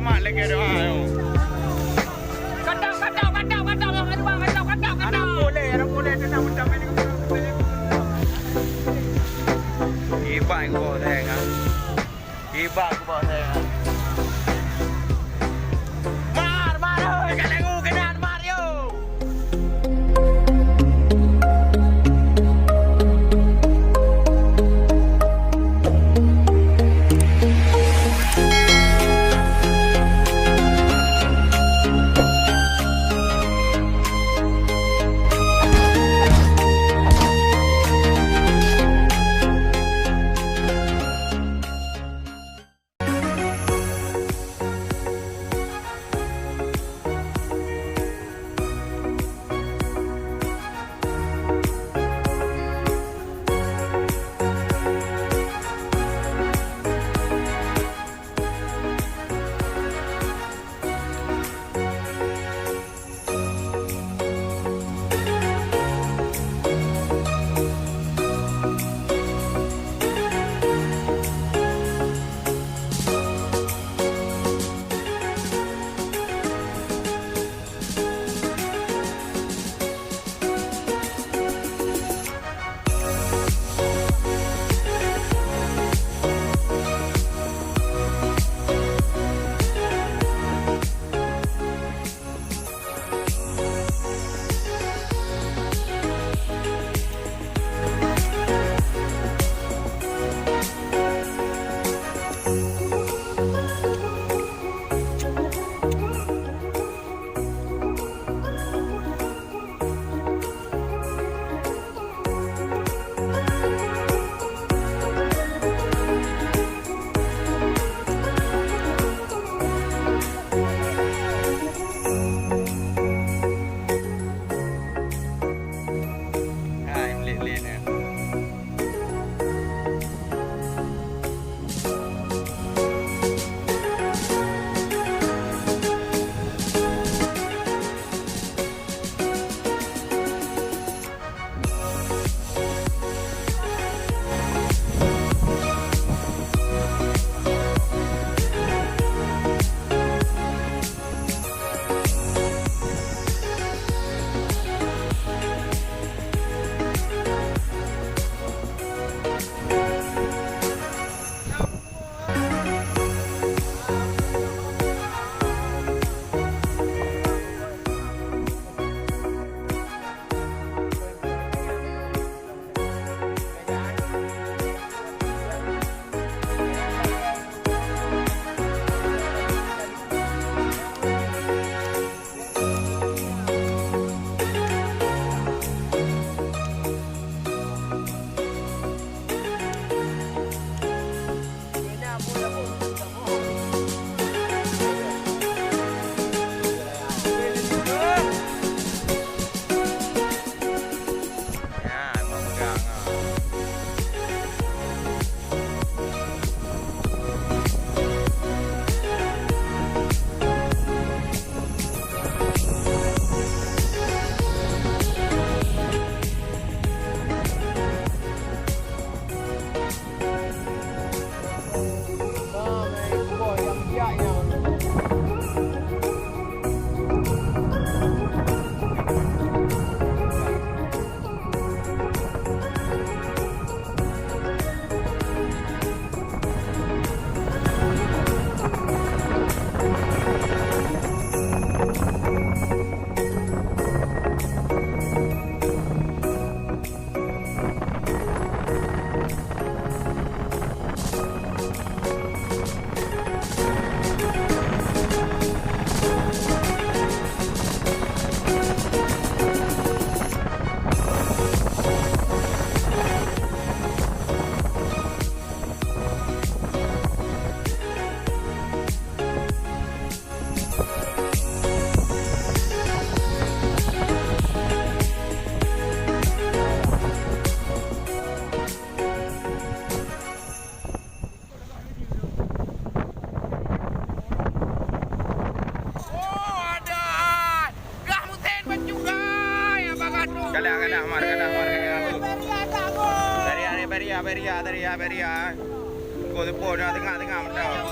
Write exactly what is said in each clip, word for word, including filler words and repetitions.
Mat lagèe doa nyoe. Katau, katau, katau, katau, yang kedua, katau, katau, katau. Anak boleh, anak boleh, tenang, tenang, tenang, tenang. Ibai gua dah, kan? Ibai gua dah, kan? Mar, mar, oi, kat lagu kena mar, yo. Hai, melik-melik ni. Oh, adat! Gah musém bacut gai, abang Gadong. Kalah, kalah, Mar, kalah, Mar, kalah. Beria, beria, beria, beria, beria. Tengok, tengok, tengok, tengok, tengok.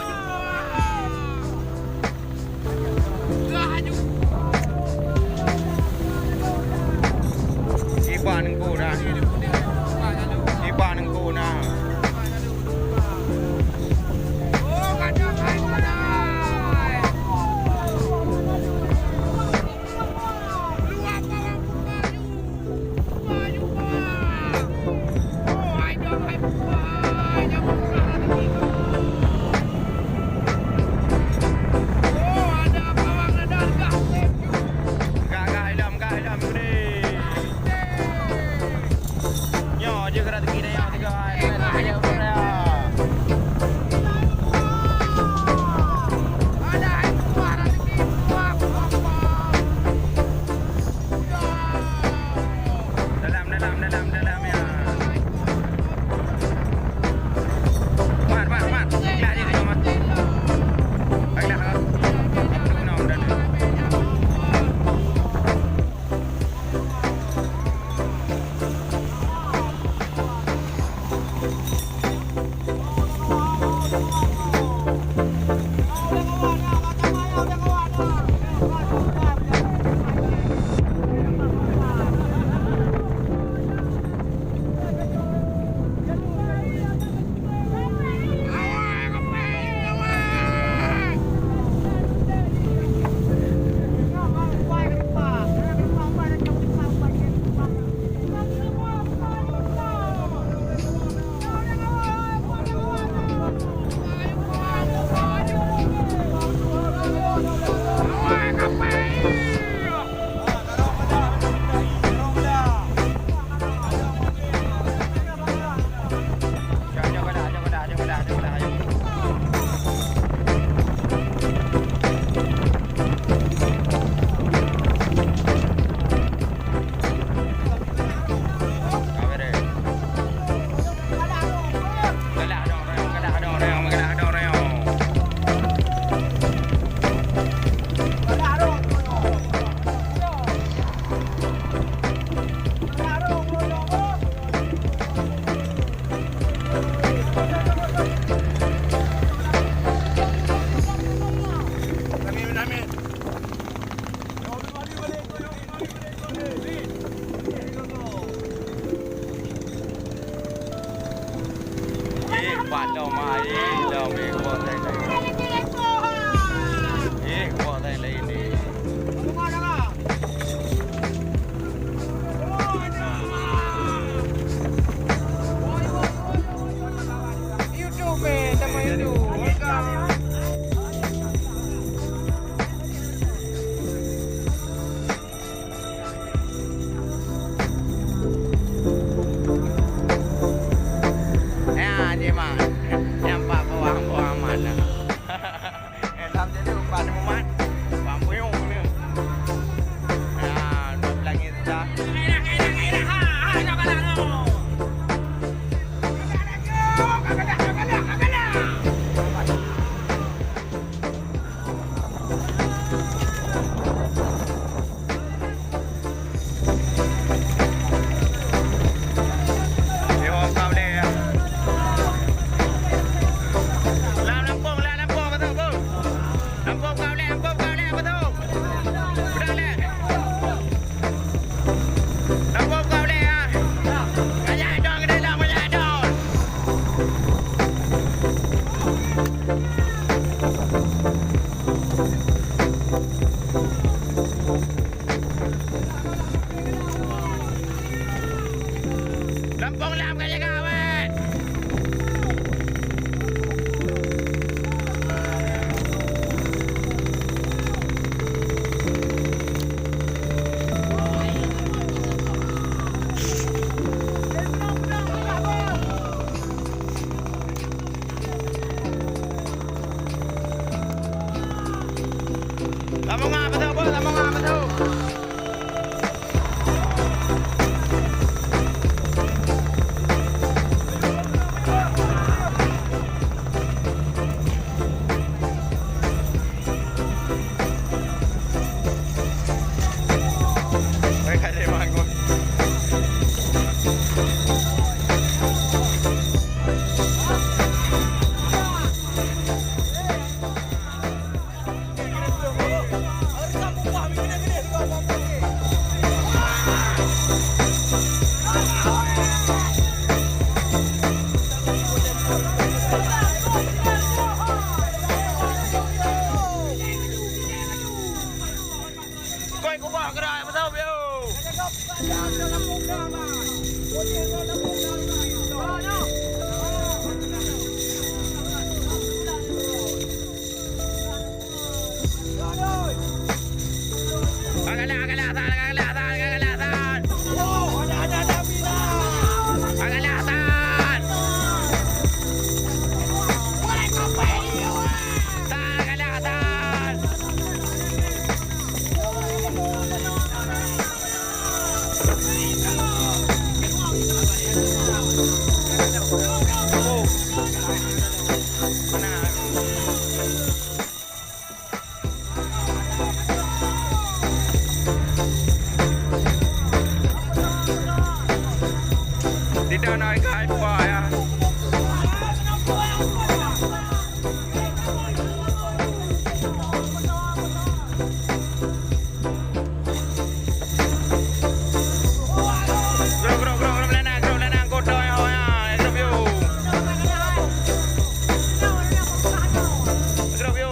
Tidak naik ke hyper ya. Grob, grob, grob, grob, lenang, grob, lenang, kotong, ya, ya, grob, yo. Grob, yo.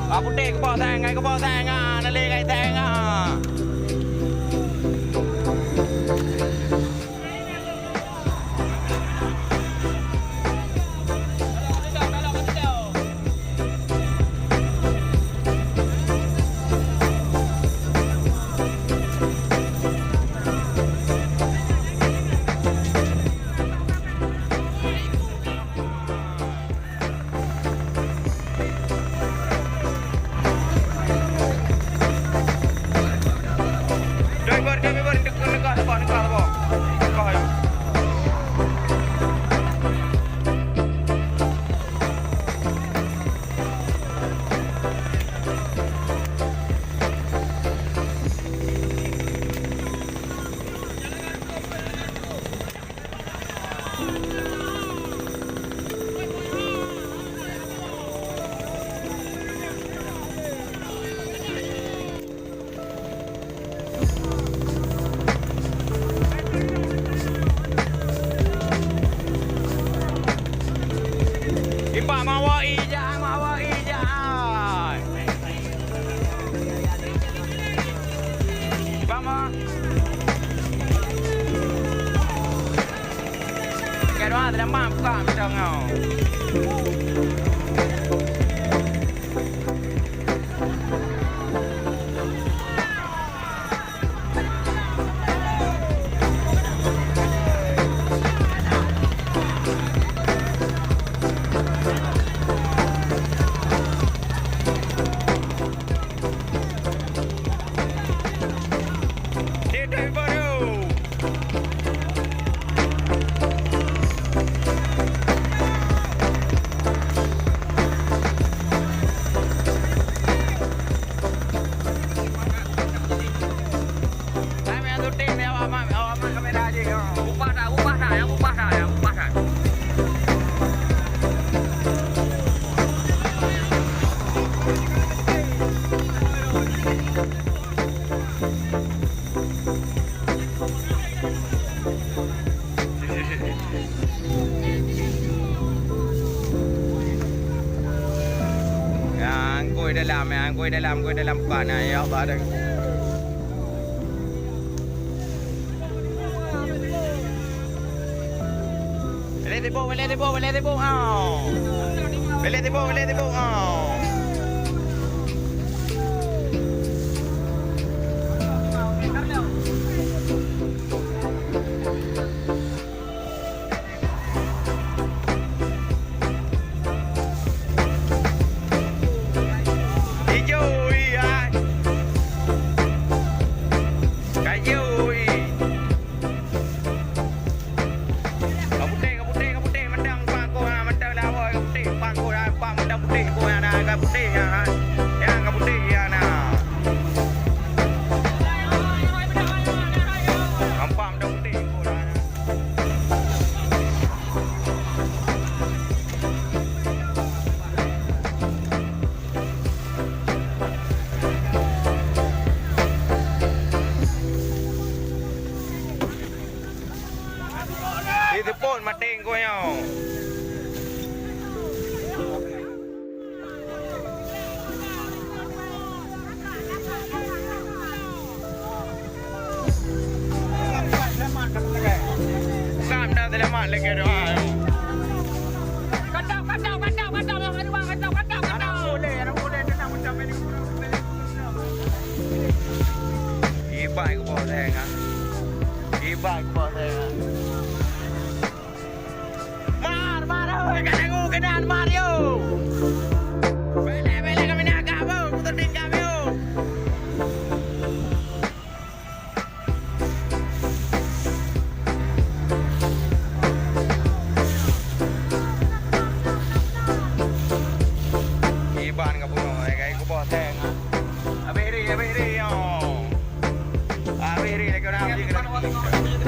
Bak putéh keuboh seng, ngai keuboh seng, ah, na lé ngai seng, ah. Ipak mawa ijak, mawa ijak. Bang, bang. Kadang ada mak buka macam kau. Nyang kôi dalam, nyang kôi dalam, kôi dalam bukan, ya Allah. Boleh tibuk, boleh tibuk, boleh tibuk, au. Boleh tibuk, boleh tibuk, au. Ijo, ui, ai. Ka ijo, ui. Ka putéh, ka putéh, ka putéh, mantong pangko, ha, mantong lawai, ka putéh, pangko, ha, pang mantong putéh, ko, ha, na, ka putéh, ha, ha. Nyang ka putéh, ha, na. Nampak mantong putéh, ko, ha, na. Di teupon maté engkau nyoe. Lagi ada. Kacau, kacau, kacau, kacau, yang ada, kacau, kacau, kacau. Anak boleh, anak boleh, tenang, macam ni. Ibai ku bawa saya, kan? Ibai ku bawa saya, kan? Mar, mar, oi, kat Dangu keunan, mar, yo. Belek, belek kami nak agak, bang. Putus tingkah, yo. Iban ka bunoe, eh, kai kuboh seng. Abéh ri, abéh ri, yo. Abéh ri, lagi orang abéh ri.